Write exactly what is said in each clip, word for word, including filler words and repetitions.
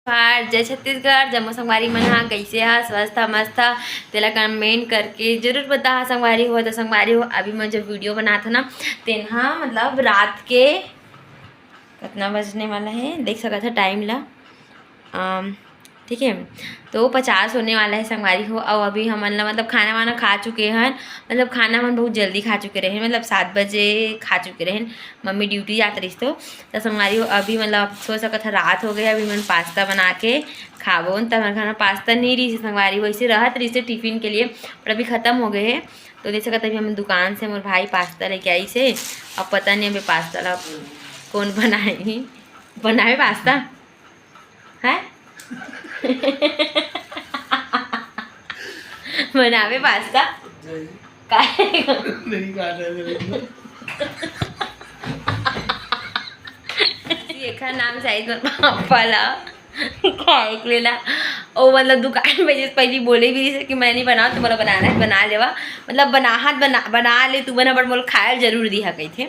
जोहार, जय छत्तीसगढ़। जम्मो संगवारी मन हा कइसे हा, स्वस्थ हा, मस्त हा, तेला comment करके जरूर बताहा संगवारी हो। तो संगवारी हो, अभी मैं जो video बनात हव ना, तेन हा मतलब रात के कितना बजने वाला है, देख सकत हा time ला। अम, ठीक है, तो पचास होने वाला है संगवारी हो। अउ अभी हमन ला मतलब खाना वाना खा चुके हन, मतलब खाना हमन बहुत जल्दी खा चुके रहेन, मतलब सात बजे खा चुके रहेन, मम्मी duty जात रहिस तो। त संगवारी हो, अभी मतलब सोच सकत हा रात हो गए, अभी हमन pasta बना के खाबो। त हमर घर में pasta नहीं रहिस हे संगवारी हो, ऐसे रहत रहिस हे tiffin के लिए, पर अभी खत्म हो गए हे। तो देख सकत हा, अभी हम दुकान से मोर भाई pasta लेके आइस हे, अब पता नहीं अभी pasta ला कौन बनाही, बनावे pasta है बनावे pasta। नहीं। काहे? नहीं खाता है मेरे को। एखर नाम शायद मोर पापा ला खाए के लेला। ओ मतलब दुकान में जैसे पहली बोले भी रहिस हे कि मैं नहीं बनाओ, तुम्हारा बनाना है बना लेवा, मतलब बनाहत बना, बना ले तू बना, but मोला खाए जरूर दिहा कहिथे।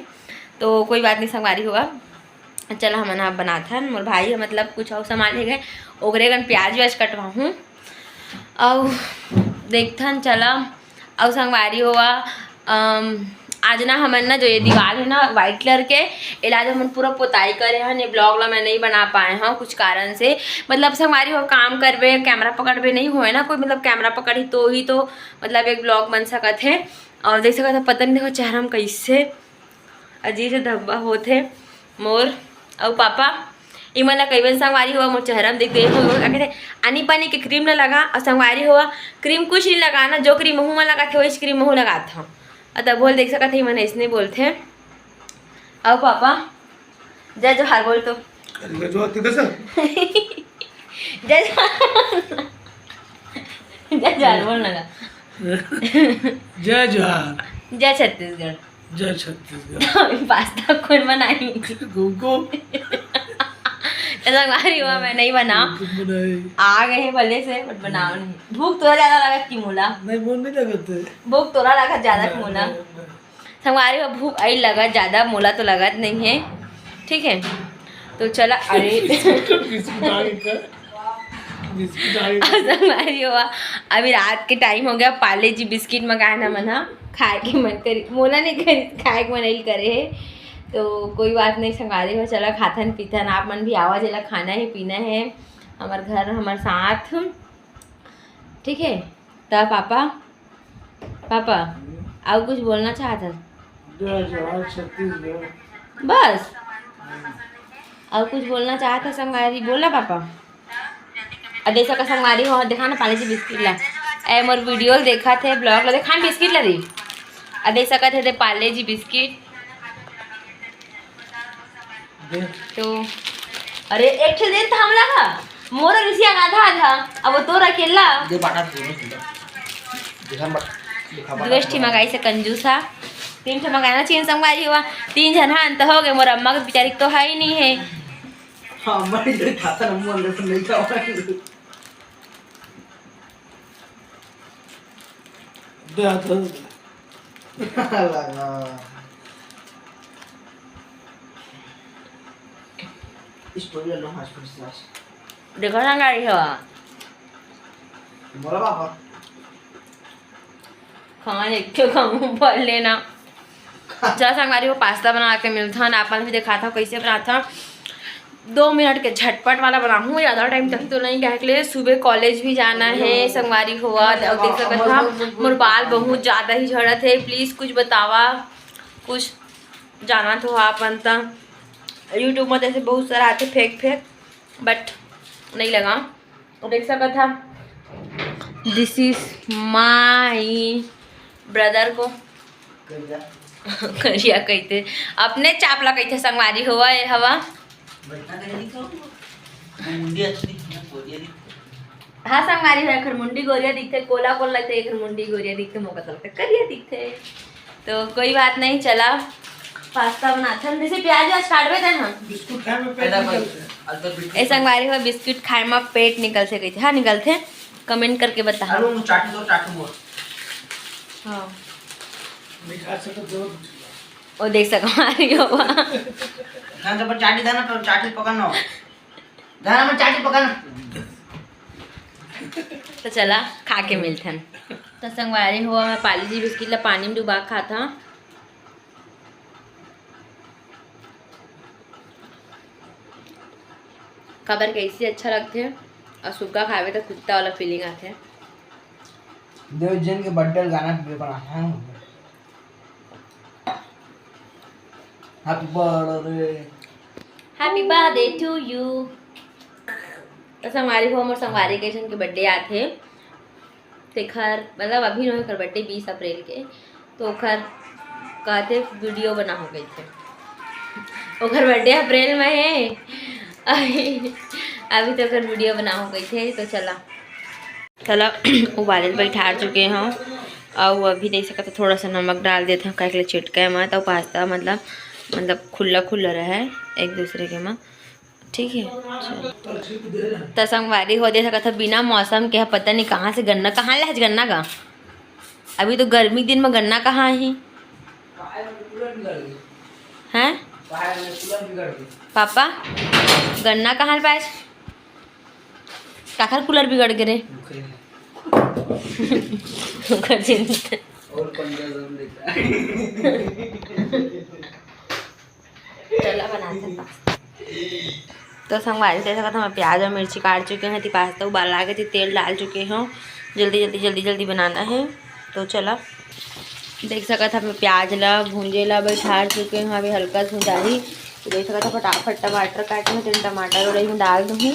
तो कोई बात नहीं संगवारी हो, चला हमन ह बनाथन। मोर भाई ह मतलब कुछ अउ सामान ले गए, ओकरे कन प्याज व्याज कटवाहूँ। अउ देखथन, चला। अउ संगवारी हो, अम, आज ना हमन ना जो ये दीवार है ना white colour के, एला आज हमन पूरा पोताई करे हन। ये vlog ला मैं नहीं बना पाए हव कुछ कारण से, मतलब संगवारी हो काम करबे, camera पकड़बे नहीं होए ना कोई, मतलब camera पकड़ही तो ही तो मतलब एक vlog बन सकत है। और देख सकत हा, पता नहीं देखो चेहरा में कैसे अजीब से धब्बा होत हे मोर। अउ पापा, इमन ला कई बन संगवारी हो, मोर चेहरा में देख, देख, का कहते, आनी पानी के cream ला लगा, अउ संगवारी हो, cream कुछ नहीं लगाना, जो cream मुँह में लगाथे, वही cream मुँह लगात हव। अउ तब बोल देख सकत हे, इमन ऐसने बोलथे। अउ पापा, जय जोहार बोल तो। अरे, जय जोहार, तू कैसा? जय जोहार। जय जोहार बोल ना। जय जोहार। जय छत्तीसगढ़। जय छत्तीसगढ़। Pasta कौन बनाई? तुमको। तो संगवारी हुआ, मैं नहीं बनाओ। तुम बनाई। आ गए हैं भले से, but बनाओ नहीं। भूख तोरा ज्यादा लगत कि मोला? नहीं, मोला नहीं लगत है। भूख तोरा लगत ज्यादा कि नहीं, मोला? नहीं, नहीं। संगवारी हो, भूख आई लगत ज्यादा, मोला तो लगत नहीं है, ठीक है। तो चला, अरे बिस्कुट, बिस्कुट आ गई का? बिस्कुट आ गई का? संगवारी हो, अभी रात के time हो गया, पार्ले जी बिस्किट मंगाए ना मन हा, खाए के मन करी, मोला नहीं करी, खाए के मन नहीं करे है। तो कोई बात नहीं संगवारी हो, चला खाथन पीथन, आप मन भी आवा, जेला खाना है पीना है, हमार घर हमार साथ, ठीक है। त पापा, पापा, अउ कुछ बोलना चाहत हस? जय जोहार छत्तीसगढ़। बस? अउ कुछ बोलना चाहत हस संगवारी? बोल ना पापा। अउ देख सकत संगवारी हो, देखा ना पार्ले जी बिस्किट ला। ए मोर video ल देखत हे, vlog ला देखा ना बिस्किट ला दी। अउ देख सकत हे दे पार्ले जी बिस्किट। दे। तो अरे एक ठे दे त हमला हा, मोर रिसिया आधा आधा, अब वो तोर अकेला। दे बाटा दे, दे। दिखा मत, दिखा बाटा दुएस ठी मत। मंगाई से कंजूस हा, तीन ठे मंगाना चाहिए संगवारी हुआ, तीन झन हन त हो गए, मोर अम्मा के बेचारी तो है ही नहीं है। हाँ, मैं इधर खाता ना, मुंह अंदर से नहीं खाऊंगा। दे हाथ दे। लगा। स्टोरी लो, हाँ, स्टोरी से। देखो ना गाड़ी हवा। बोला पापा। खान एक ठो खाऊं, भर लेना। चल संगवारी हो, पास्ता बना के मिलथन, आप मन भी दिखाथव कैसे बनाथव। दो मिनट के झटपट वाला बनाहूँ, ज़्यादा टाइम तक तो नहीं, काहे के लिए सुबह कॉलेज भी जाना है संगवारी हो। अउ देख सकत हा, मोर बाल बहुत ज़्यादा ही झड़त है। प्लीज कुछ बतावा, कुछ जाना तो आप मन त। यूट्यूब में जैसे बहुत सारा आथे फेक फेक, बट नहीं लगा। देख सकत हा, this is my brother को करिया। करिया कहिथे, अपने चाप ला कहिथे संगवारी होवा, ए हवा। बैठा करिया दिखा, मुंडी अच्छी दिखती है, गोरिया दिखती है। हाँ संगवारी हो, एखर मुंडी गोरिया दिखथे, कोला कोला लगथे, एखर मुंडी गोरिया दिखथे, मोका तो लगथे करिया दिखथे। तो कोई बात नहीं, चला पास्ता बनाथन। जैसे प्याज व्याज काटबे तैं हम। बिस्कुट खाए में पेट अरे निकलता है। ए संगवारी हो, बिस्कुट खाए में पेट निकलथे कहिथे। हाँ, निकलथे। कमेंट करके बता। अरे वो चाटू दो, चाटू बोल। हाँ। नहीं खा सकते दो। वो देख संगवारी हो। हाँ, तो पर चाटी दाना, पर चाटी पकड़ना। दाना में चाटी पकड़ना। तो चला, खा के मिलथन। तो संगवारी हो, मैं पाली जी बिस्किट ला पानी में डुबा के खात हंव। काबर के ऐसे अच्छा लगथे, और सुग्गा खावे तो कुत्ता वाला फीलिंग आथे। देव जैन के बर्थडे गाना भी बनाना है। Happy birthday, happy birthday to you। तो संगवारी हो, मोर संगवारी के झन के बर्थडे आथे, तेखर मतलब अभी नोहे, ओकर बर्थडे बीस अप्रैल के, तो ओखर कहथे वीडियो बनाहूं कहिथे। ओखर बर्थडे अप्रैल में हे, अभी तो ओकर वीडियो बनाहूं कहिथे। तो चला, चला उबाले ल बैठार चुके हंव, अउ अभी देख सकत हो थोड़ा सा नमक डाल देत हंव, काहे के लिए चिटके मत, अउ पास्ता मतलब, मतलब खुल्ला खुल्ला रहे एक दूसरे के म, ठीक है। चल। त संगवारी हो, देख सकत हो बिना मौसम के ह पता नहीं कहाँ से गन्ना, कहाँ ले आज गन्ना गा? अभी तो गर्मी दिन में गन्ना कहाँ ही हैं? पापा, गन्ना कहाँ ले पाए? काखर कूलर बिगड़ गे रे? ओकर चिंता। और पंद्रह सौ में देता है। चला बनाते हैं पास्ता। तो संगवारी, देख सकत हो, मैं प्याज और मिर्ची काट चुके हंव, ती पास्ता उबाला के ती तेल डाल चुके हंव। जल्दी जल्दी जल्दी जल्दी बनाना है। तो चला, देख सकत हो, मैं प्याज ला भूंजे ला बैठार चुके हंव, अभी हल्का भुंजाही। तो देख सकत हो, फटाफट टमाटर काटे हंव, तेन टमाटर ओला एमा डाल दूंगी।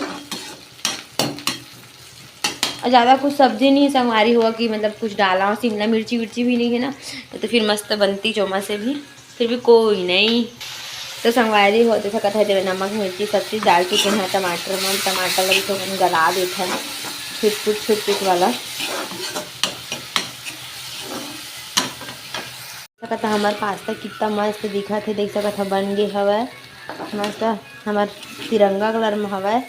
और ज़्यादा कुछ सब्जी नहीं है संगवारी हो कि मतलब कुछ डाला हो, शिमला मिर्ची विर्ची भी नहीं है ना, तो फिर मस्त बनती चोमा से भी, फिर भी कोई नहीं। तो संगवारी हो, देख सकत हो, नमक मिर्ची सब चीज़ डाल चुके हंव टमाटर में। टमाटर ला भी थोड़ा गला देथन, छुट छुट छुट छुट वाला। सकत हो, हमर पास्ता कितना मस्त दिखत हे, देख सकत हो, बन गे हवय मस्त हमर तिरंगा कलर में हवय।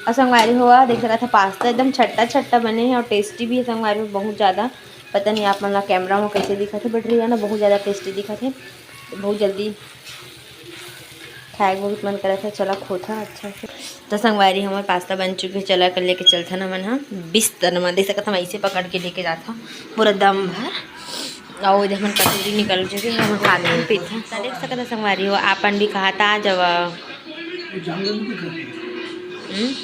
और संगवारी हो, देख सकत हो, पास्ता एकदम छट्टा छट्टा बने हे और टेस्टी भी हे संगवारी हो, बहुत ज़्यादा। पता नहीं आप मन ला कैमरा में कैसे दिखत हे, but रिया ना बहुत ज़्यादा टेस्टी दिखत हे। बहुत जल्दी खाए के बहुत मन करत हे। चला खोथा अच्छा से। तो संगवारी, हमर पास्ता बन चुके हे, चला कर लेके चलथन हमन ह बिस्तर म। देख सकत हव, ऐसे पकड़ के लेके जाथन पूरा दम भर। अउ इधर हमन कटोरी निकल चुके हे, हमन खा के पीथन। तो देख सकत हव संगवारी हो, आपन भी खात आ जावा। हम्म?